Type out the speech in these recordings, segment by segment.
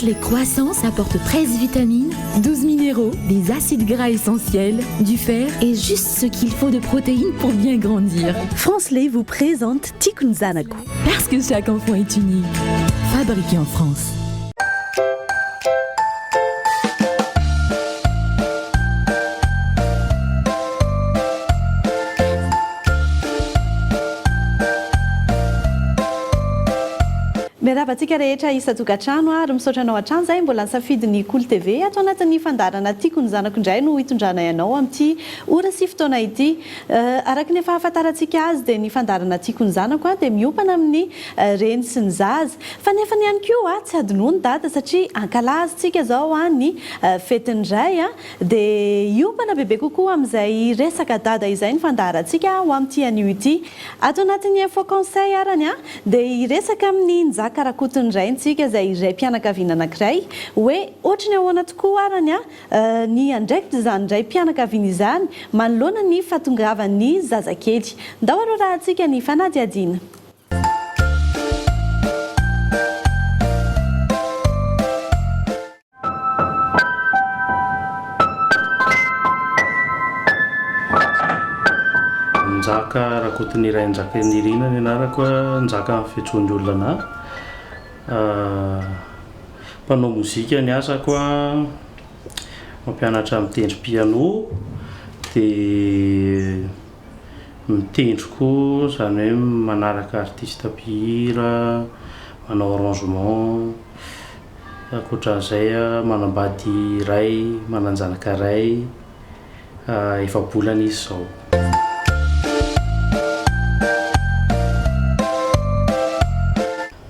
France Lait Croissance apporte 13 vitamines, 12 minéraux, des acides gras essentiels, du fer et juste ce qu'il faut de protéines pour bien grandir. France Lait vous présente Tiako ny zanako. Parce que chaque enfant est unique. Fabriqué en France. Miarahaba antsika rehetra isan-tokantrano ary misaotra anao hatrany izay mbola nisafidy ny Kolo TV ato anatin'ny fandaharana Tiako ny zanako indray no hitondranay anao amin'ity ora sy fotoana ity. Araka ny efa ahafantarantsika azy dia ny fandaharana Tiako ny zanako dia miompana amin'ny reny sy ny zaza. Fa nefany ihany koa tsy hadinoa ny dada satria ankalazintsika izao ny fetin'ny ray Dia hiompana bebe kokoa amin'izay resaka dada izay ny fandaharantsika ho amin'ity anio ity. Ato anatin'ny info conseil arany dia hiresaka amin'i Njaka Rakotoniraintsika izay raim-pianakaviana anankiray hoe ohatry ny ahoana tokoa arany ny andraikitr'izany raim-pianakaviana izany manoloana ny fahatongavan'ny zazakely. Ndao arorahantsika ny fanadihadiana. Njaka Rakotonirainy Njakanirina ny anarako, Njaka ny fiantsoan'ny olona anah. Mpanao mozika ny asako, mampianatra mitendry piano, dia mitendry koa izany hoe manaraka artiste mpihira, manao arrangement. Ankoatran'izay, manambady iray, manan-janaka iray, efa-bolana izy izao.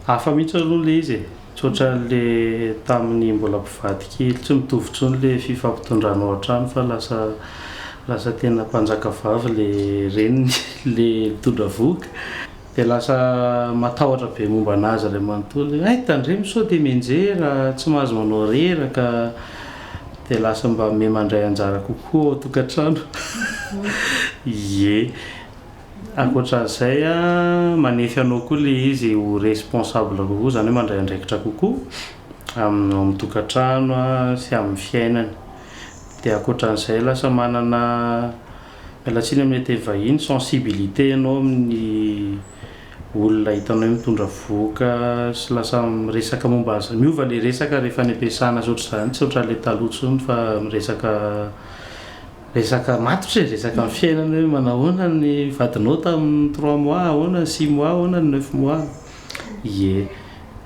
Hafa mihitsy aloha ilay izy e, tsy ohatran'ilay tamin'ny mbola mpivady kely, tsy mitovy intsony ilay fifampitondrana ao an-trano fa lasa lasa tena mpanjaka vavy ilay reniny, ilay mitondra vohoka. Dia lasa matahotra be momba anazy iray manontolo hoe hay tandremo sao dia mianjera, tsy mahazo manao reraka, dia lasa mba miha mandray anjara kokoa ao an-tokantrano. Ie. Ankoatran'izay an, manefy anao koa ilay izy ho responsable kokoa, izany hoe mandray andraikitra kokoa amin'ny ao amin'ny tokantrano sy amin'ny fiainany. Dia ankoatran'izay lasa manana. Miala tsiny amin'ny teny vahiny, sensibilité ianao amin'ny olona hitanao hoe mitondra vohoka sy lasa miresaka momba azy, miova ilay resaka rehefa any am-piasana sy ohatr'izany, tsy ohatran'ilay taloha intsony fa miresaka resaka matotra e, resaka amin'ny fiainana hoe manahoana ny vadinao tamin'ny trois mois, ahoana ny six mois, ahoana ny neuf mois. Ie.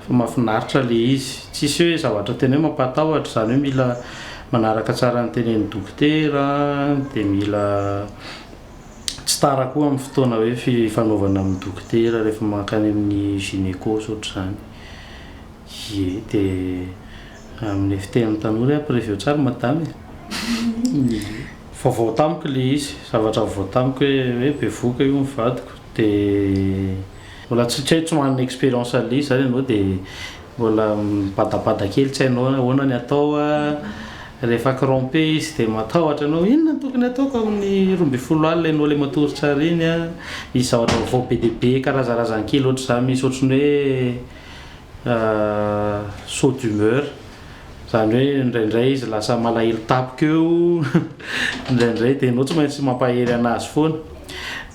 Fa mahafinaritra le izy. Tsisy hoe zavatra tena hoe mampatahotra, izany hoe mila manaraka tsara ny tenenin'ny dokotera, dia mila tsy tara koa amin'ny fotoana hoe fifanaovana amin'ny dokotera rehefa mankany amin'ny gynéco sy ohatr'izany. Ie, dia amin'ny fitenin'ny tanora hoe ampireveo tsara madama e. Ie. Vaovao tamiko le izy, zavatra vaovao tamiko hoe hoe bevohoka io ny vadiko, dia. Mbola tsy tsy tsy manana expérience an'ilay izy zany ianao dia mbola mibadabada kely tsy hainao hoe ahoana ny atao a, rehefa crampé izy dia matahotra ianao inona no tokony ataoko amin'ny 12 alina ianao ilay matory tsara iny a, misy zavatra vaovao be dia be karazarazany kely ohatr'izany misy ohatran'ny hoe saut d'humeur. Izany hoe indraindray izy lasa malahelo tampoka eo, indraindray dia ianao tsy maintsy mampahery an'azy foana.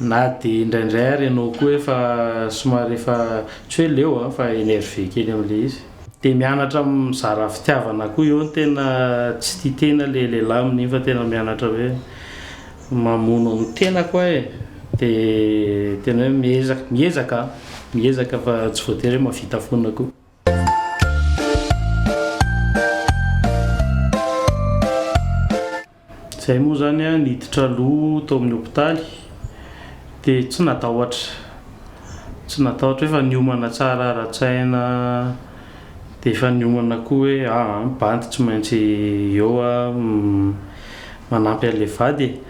Na dia indraindray ary ianao koa efa somary efa tsy hoe leo an, fa énervé kely amin'ilay izy. Dia mianatra mizara fitiavana koa eo no tena tsy tia tena ilay lehilahy amin'iny fa tena mianatra hoe mamono ny tenako aho e. Dia tena hoe miezaka, miezaka an, miezaka fa tsy voatery hoe mahavita foana koa. Zay moa zany a niditra aloha tao amin'ny hopitaly dia tsy natahotra, tsy natahotra hoe efa niomana tsara ara-tsaina dia efa niomana koa hoe aa ny bandy tsy maintsy eo aho manampy an'ilay vady e,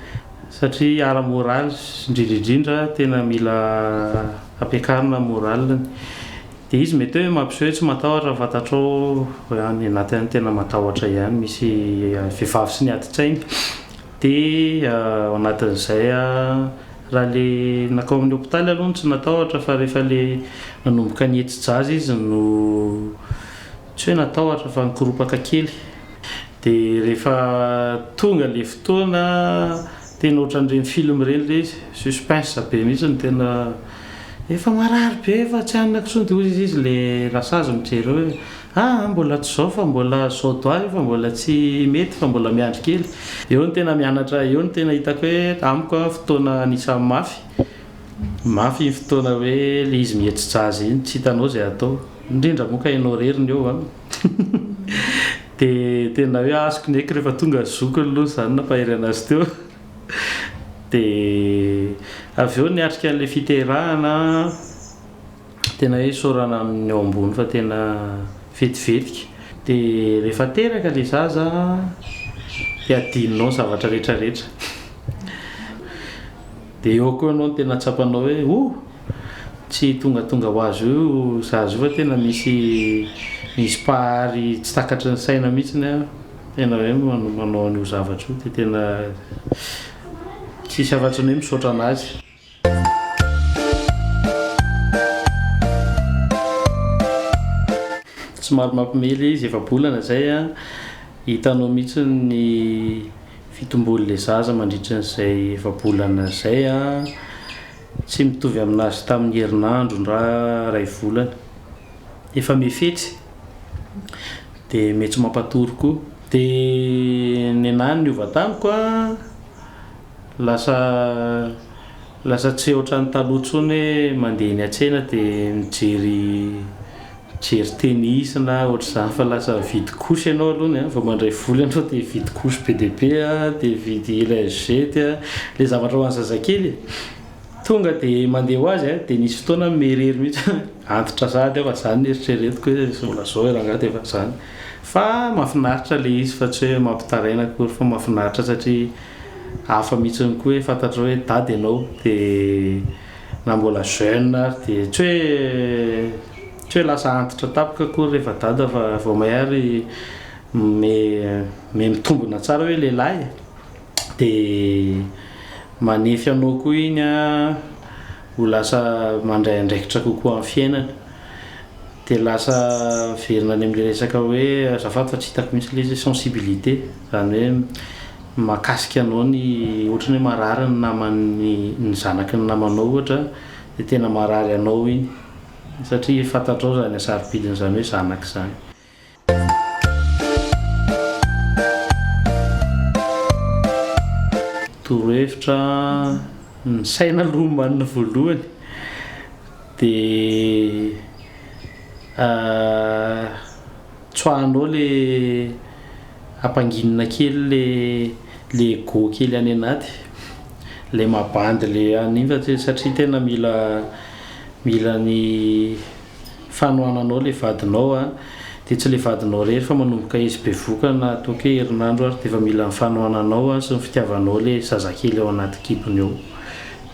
satria ara-moraly indrindra indrindra tena mila ampiakarina ny morale-ny. Dia izy mety hoe mampiseho hoe tsy matahotra fa fantatrao any anaty any tena matahotra ihany, misy vehivavy sy ny adin-tsainy. Dia ao anatin'izay raha le nankao amin'ny hopitaly aloha no tsy natahotra fa rehefa le nanomboka nihetsi-jaza izy no. Tsy hoe natahotra fa nikoropaka kely. Dia rehefa tonga ilay fotoana, tena ohatran'ireny film ireny ilay izy, suspense be mihitsy no tena, efa marary be, efa tsy hanina intsony, dia hoy izy ilay rasazy mijery eo hoe aa mbola tsy izao fa mbola zao doigt io fa mbola tsy mety fa mbola miandry kely. Eo no tena mianatra, eo no tena hitako hoe amiko an fotoana anisan'ny mafy, mafy iny fotoana hoe ilay izy mihetsi-jaza iny, tsy hitanao izay atao, indrindra moa ka ianao irery no eo an. Dia tena hoe azoko ny aiko rehefa tonga ny zokiny aloha izany nampahery anazy teo. Dia avy eo niatrika an'ilay fiterahana, tena hoe isaorana amin'ny ao ambony fa tena vetivetika. Dia rehefa teraka ilay zaza dia adinonao ny zavatra rehetra rehetra. Dia eo koa ianao no tena tsapanao hoe oh! Tsy tongatonga ho azy io zaza io fa tena misy misy mpahary tsy takatry ny saina mihitsiny an, tena hoe manao an'io zavatra io dia tena tsisy afa-tsy ny hoe misaotra an'azy. Somary mampiomehy ilay izy, efa-bolana izay an, hitanao mihitsy ny fitomboan'ilay zaza mandritra an'izay efa-bolana izay an. Tsy mitovy aminazy tamin'ny herinandro ndra ray volana. Efa mefetsy dia mety mampatory koa. Dia nenahy ny niova tamiko a, lasa lasa tsy ohatran'ny taloha intsony hoe mandeha eny an-tsena dia mijery mijery tennis na ohatr'izany fa lasa mividy couche ianao aloha ny vao mandray vola ianao dia mividy couche be dia be a, dia mividy lingette a, ilay zavatra ho an'ny zazakely e. Tonga dia mandeha ho azy a, dia nisy fotoana mirery mihitsy aho, antitra sahady aho fa izany no eritreretiko hoe mbola zao i rangahy dia efa izany. Fa mahafinaritra ilay izy fa tsy hoe mampitaraina akory fa mahafinaritra satria hafa mihitsy koa hoe fantatrao hoe dada ianao dia na mbola jeune ary dia tsy hoe tsy hoe lasa antitra tampoka akory rehefa dada fa vao may ary me me mitombina tsara hoe lehilahy e. Dia manefy anao koa iny an ho lasa mandray andraikitra kokoa amin'ny fiainana. Dia lasa miverina any amin'ilay resaka hoe azafady fa tsy hitako mihitsy ilay izy hoe sensibilité, izany hoe mahakasika anao ny ohatran'ny hoe marary ny naman'ny ny zanaky ny namanao ohatra dia tena marary anao iny satria fantatrao izany hasarobidin'izany hoe zanaka izany. Torohevitra, ny saina aloha omanina voalohany dia tsoahanao le ampanginina kely le le ego kely any anaty, le maha-bandy le an'iny fa satria tena mila mila ny fanohananao le vadinao a, de tsy le vadinao irery fa manomboka izy bevoka na ataoko hoe herinandro ary de efa mila ny fanohananao sy ny fitiavanao le zazakely ao anaty kibony ao,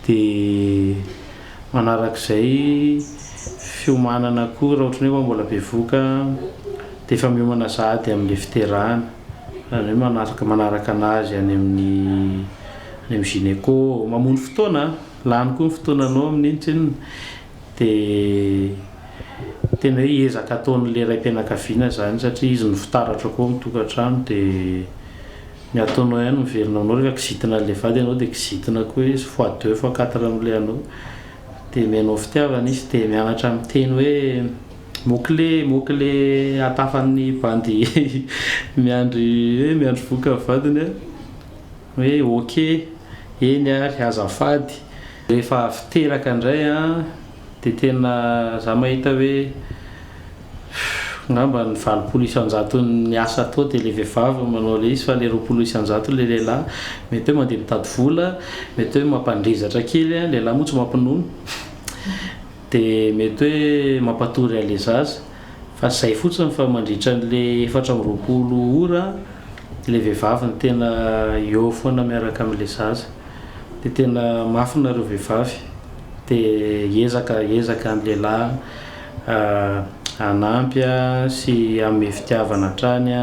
de manarak'izay fiomanana koa raha ohatran'ny hoe mbola bevoka de efa miomana sahady amle fiterahana, zany hoe manaraka manaraka anazy any amin'ny any amin'ny gynéco, mamono fotoana, lany koa ny fotoananao amin'iny tsinona. Dia tena hoe ezaka ataon'ilay raim-pianakaviana izany satria izy no fitaratra koa amin'ny tokantrano dia ny ataonao ihany miverina aminao rehefa kizitina an'ilay vady ianao dia kizitina koa izy fois deux fois quatre amin'ilay anao dia omenao fitiavana izy dia mianatra miteny hoe mot clé mot clé atafan'ny bandy miandry hoe miandry vohoka ny vadiny hoe ok eny ary azafady Rehefa avy teraka indray an, dia tena za mahita hoe ngamba ny 80 isan-jaton'ny asa atao dia ilay vehivavy no manao ilay izy fa ilay 20 isan-jato ilay lehilahy mety hoe mandeha mitady vola, mety hoe mampandrezatra kely an, lehilahy moa tsy mampinono, dia mety hoe mampatory an'ilay zaza fa izay fotsiny fa mandritra an'ilay 24 ora ilay vehivavy no tena eo foana miaraka amin'ilay zaza. Dia tena mafy nareo vehivavy dia hiezaka hiezaka ny lehilahy hanampy sy hanome fitiavana hatrany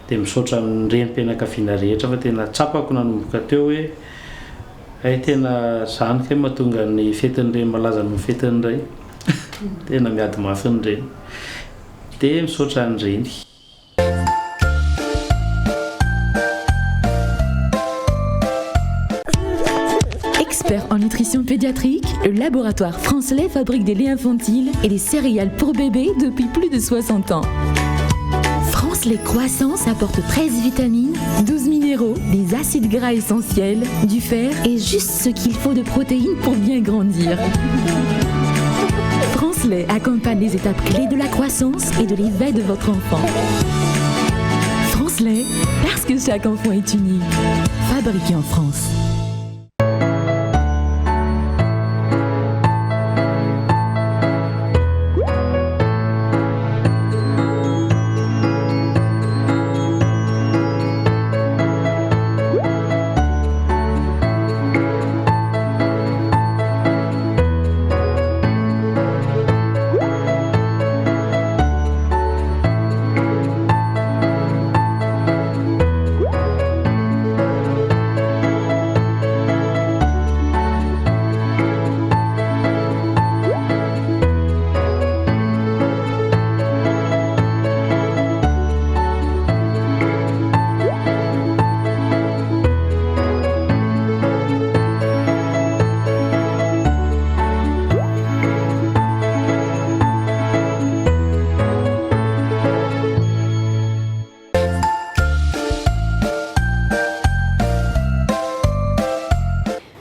dia misaotra ny renim-pianakaviana rehetra fa tena tsapako nanomboka teo hoe hay tena zany kay mahatonga ny fetin'ny reny malaza noho ny fetin'ny ray tena miady mafy ny reny. Dia misaotra ny reny. Expert en nutrition pédiatrique, le laboratoire France Lait fabrique des laits infantiles et des céréales pour bébés depuis plus de 60 ans. France Lait Croissance apporte 13 vitamines, 12 minéraux, des acides gras essentiels, du fer et juste ce qu'il faut de protéines pour bien grandir. France Lait accompagne les étapes clés de la croissance et de l'éveil de votre enfant. France Lait, parce que chaque enfant est unique. Fabriqué en France.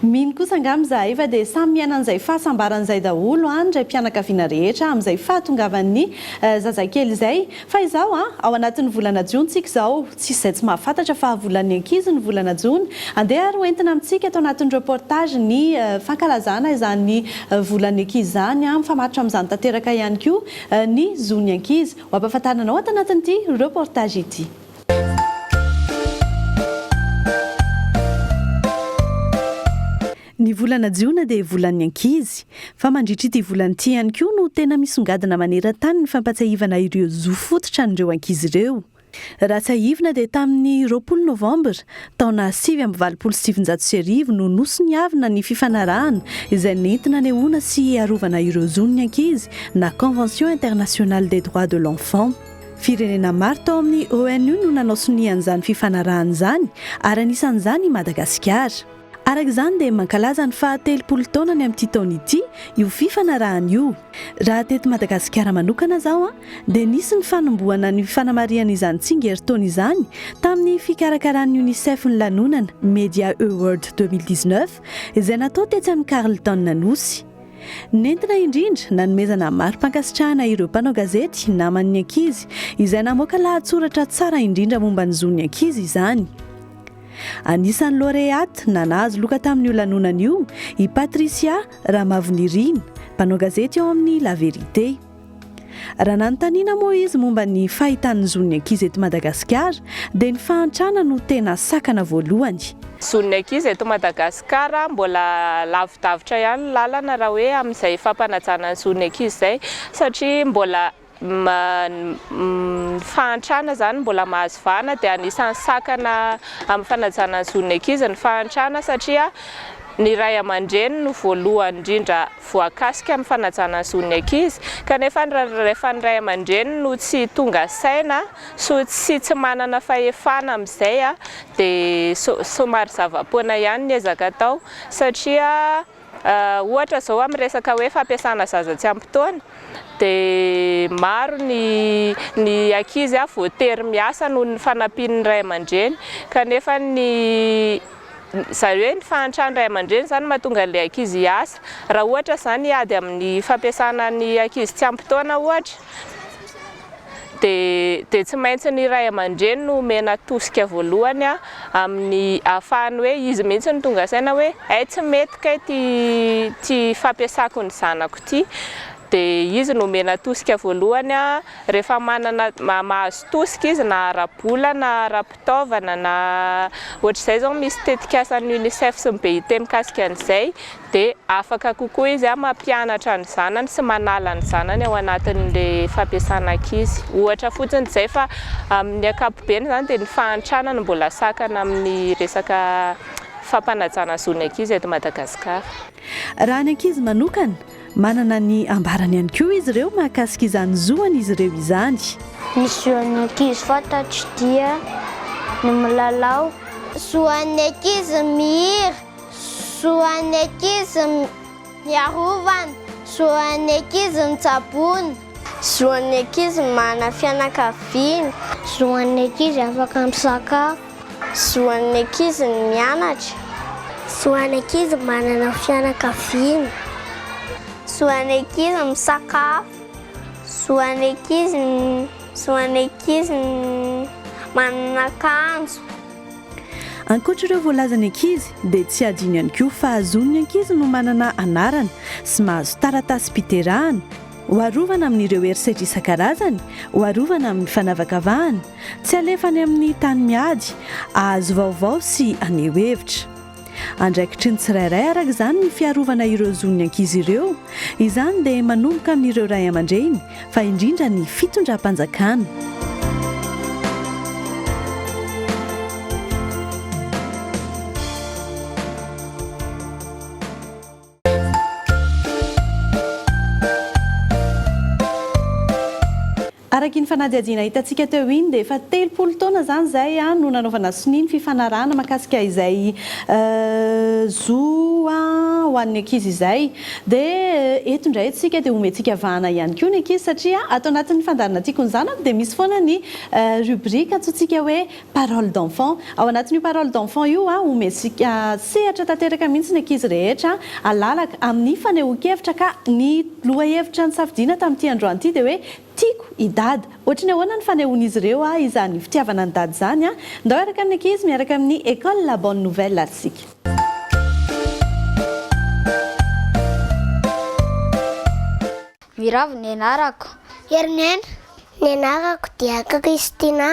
Mino kosa angamba izahay fa dia samy miaina an'izay fahasambarana izay daholo ny raim-pianakaviana rehetra amin'izay fahatongavan'ny zazakely izay. Fa izao an, ao anatin'ny volana jona tsika izao, tsisy izay tsy mahafantatra fa volan'ny ankizy ny volana jona. Andeha ary ho entina amintsika ato anatin'ny reportage ny fankalazana izany volan'ny ankizy izany, mifamatotra amin'izany tanteraka ihany koa ny zon'ny ankizy. Ho ampahafantarina anao ato anatin'ity reportage ity. Ny volana jiona dia volan'ny ankizy. Fa mandritra ity volana ity ihany koa no tena misongadina maneran-tany ny fampatsiahivana ireo zo fototra an'ireo ankizy ireo. Raha tsiahivina dia tamin'ny 20 novambra, taona 1989 no nosoniavina ny fifanarahana izay nentina hanehoana sy hiarovana ireo zon'ny ankizy na Convention internationale des droits de l'enfant. Firenena maro tao amin'ny ONU no nanao sonia an'izany fifanarahana izany ary anisan'izany i Madagasikara. Araka izany dia mankalaza ny faha 30 taonany amin'ity taona ity io fifanarahana io. Raha teto Madagasikara manokana izao dia nisy ny fanombohana ny fanamarihana izany tsingerin-taona izany tamin'ny fikarakaran'ny Unicef ny lanonana Media Award 2019 izay natao tetsy amin'ny Carlton Anosy. Nentina indrindra nanomezana mari-pankasitrahana ireo mpanao gazety naman'ny ankizy izay namoaka lahatsoratra tsara indrindra momba ny zon'ny ankizy izany. Anisan'ny lauréate na nahazo loka tamin'io lanonana io i Patricia Ramavonirina, mpanao gazety ao amin'ny La Vérité. Raha nanontaniana moa izy momba ny fahitany ny zon'ny ankizy eto Madagasikara dia ny fahantrana no tena sakana voalohany. Zon'ny ankizy eto Madagasikara, mbola lavidavitra ihany ny lalana raha hoe amin'izay fampanajana ny zon'ny ankizy izay satria mbola Ny fahantrana izany mbola mahazo vahana dia anisan'ny sakana amin'ny fanajana ny zon'ny ankizy ny fahantrana satria ny ray aman-dreny no voalohany indrindra voakasika amin'ny fanajana ny zon'ny ankizy kanefa rehefa ny ray aman-dreny no tsy tonga saina sy tsy manana fahefana amin'izay dia somary zava-poana ihany ny ezaka atao satria Ohatra izao amin'ny resaka hoe fampiasana zaza tsy ampy taona dia maro ny ny ankizy voatery miasa noho ny fanampian'ny ray aman-dreny kanefa ny izany hoe ny fahantran'ny ray aman-dreny izany mahatonga an'ilay ankizy hiasa. Raha ohatra izany hiady amin'ny fampiasana ny ankizy tsy ampy taona ohatra dia dia tsy maintsy ny ray aman-dreny no omena tosika voalohany amin'ny ahafahany hoe izy mihitsy no tonga saina hoe hay tsy mety kay ity ity fampiasako ny zanako ity dia izy no omena tosika voalohany rehefa manana mahazo tosika izy na ara-bola na ara-pitaovana na ohatr'izay izao misy tetikasan'ny UNICEF sy ny BIT mikasika an'izay dia afaka kokoa izy mampianatra ny zanany sy manala ny zanany ao anatin'ilay fampiasana ankizy. Ohatra fotsiny izay fa amin'ny ankapobeny izany dia ny fahantrana no mbola sakana amin'ny resaka fampanajana zon'ny ankizy eto Madagasikara. Raha ny ankizy manokana, Manana ny ambarany ihany koa izy ireo mahakasika izany zo an'izy ireo izany. Ny zon'ny ankizy fantatro dia ny milalao. Zo an'ny ankizy ny mihira. Zo an'ny ankizy ny arovana. Zo an'ny ankizy ny tsaboina. Zo an'ny ankizy ny manana fianakaviana. Zo an'ny ankizy afaka misakafo. Zo an'ny ankizy ny mianatra. Zo an'ny ankizy manana fianakaviana. Zo an'ny ankizy misakafo. Zo an'ny ankizy zo an'ny ankizy manana akanjo. Ankoatra ireo voalazan'ny ankizy dia tsy hadino ihany koa fa zon'ny ankizy no manana anarana sy mahazo taratasim-piterahana, ho arovana amin'ireo herisetra isan-karazany, ho arovana amin'ny fanavakavahana, tsy alefa any amin'ny tany miady, hahazo vaovao sy haneho hevitra. Andraikitry ny tsirairay araka izany ny fiarovana ireo zon'ny ankizy ireo, izany dia manomboka amin'ireo ray aman-dreny fa indrindra ny fitondram-panjakana. Araka iny fanadihadiana hitantsika teo iny dia efa 30 taona izany izay no nanaovana sonia ny fifanarahana mahakasika izay zo ho an'ny ankizy izay. Dia eto indray isika dia omentsika vahana ihany koa ny ankizy satria ato anatin'ny fandaharana Tiako ny Zanako dia misy foana ny rubrique antsointsika hoe Parole d'enfant. Ao anatin'io parole d'enfant io, omentsika sehatra tanteraka mihitsy ny ankizy rehetra halalaka amin'ny fanehoan-kevitra ka ny lohahevitra nisafidiana tamin'ity androany ity dia hoe Tiako i Dada. Ohatry ny ahoana ny fanehoan'izy ireo izany fitiavana an'i Dada izany? Ndao hiaraka amin'ny ankizy miaraka amin'ny Ecole La Bonne Nouvelle ary isika. Miravo ny anarako. Heriniaina. Ny anarako dia Christina.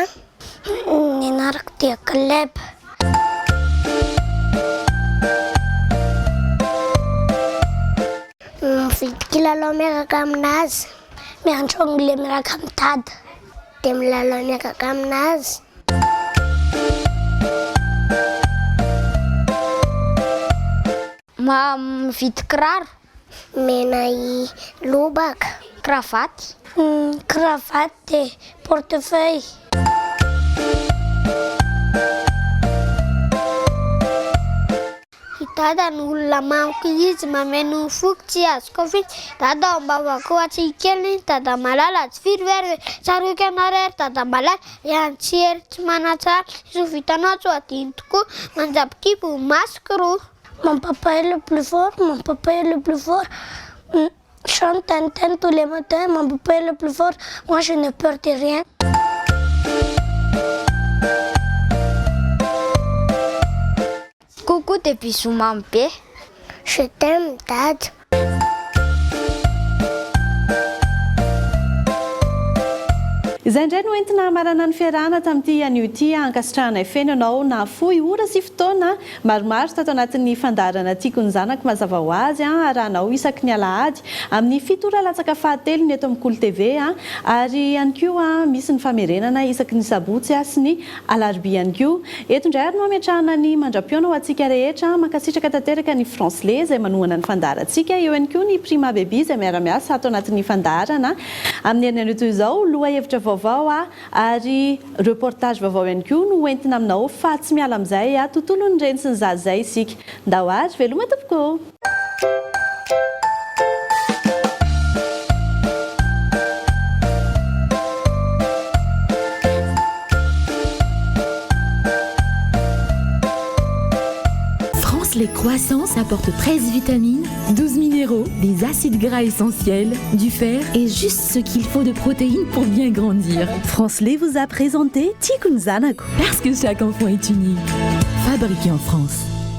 Ny anarako dia Caleb. Mividy kilalao miaraka aminazy. Mianatra anglais miaraka amin'i Dada. Dia milalao miaraka aminazy. Mividy kiraro. Mena i lobaka. Kravaty. Kravaty dia portefeuille. I Dada no olona mamiko izy mameno ny foko tsy azoko afitsy Dada ao am-bavako atsy kely Dada malala tsy firy very tsaroiko ianao ry Dada malala Ihany tsy hery tsy manan-tsahala Soa vitanao tsy ho adino tokoa Manjabo-kibo ny masoko roa. Mon papa est le plus fort, mon papa est le plus fort Chante tintin tous les matins, mon papa est le plus fort, moi je n'ai peur de rien. Coucou de bisous mamy be. Je t'aime dada. Izay indray no entina hamarana ny fiarahana tamin'ity anio ity. Ankasitrahanay feno ianao nahafoy ora sy fotoana maromaro tato anatin'ny fandaharana Tiako ny Zanako mazava ho azy arahanao isaky ny alahady amin'ny fito ora latsaka fahatelony eto amin'ny Kolo TV ary ihany koa misy ny famerenana isaky ny sabotsy sy ny Alarobia ihany koa. Eto indray ary no hametrahana ny mandra-pihaona ho antsika rehetra. Mankasitraka tanteraka ny Fransley izay manohana ny fandaharantsika. Eo ihany koa ny Prima Baby izay miara-miasa ato anatin'ny fandaharana. Amin'ny herinandro toy izao, lohahevitra vaovao ary reportage vaovao ihany koa no hoentina aminao fa tsy miala amin'izay tontolon'ny reny sy ny zaza izay isika. Ndao ary, veloma tompoko ô! France les Croissance apporte 13 vitamines, 12 minéraux, des acides gras essentiels, du fer et juste ce qu'il faut de protéines pour bien grandir. France Lait vous a présenté Tiako ny Zanako. Parce que chaque enfant est unique. Fabriqué en France.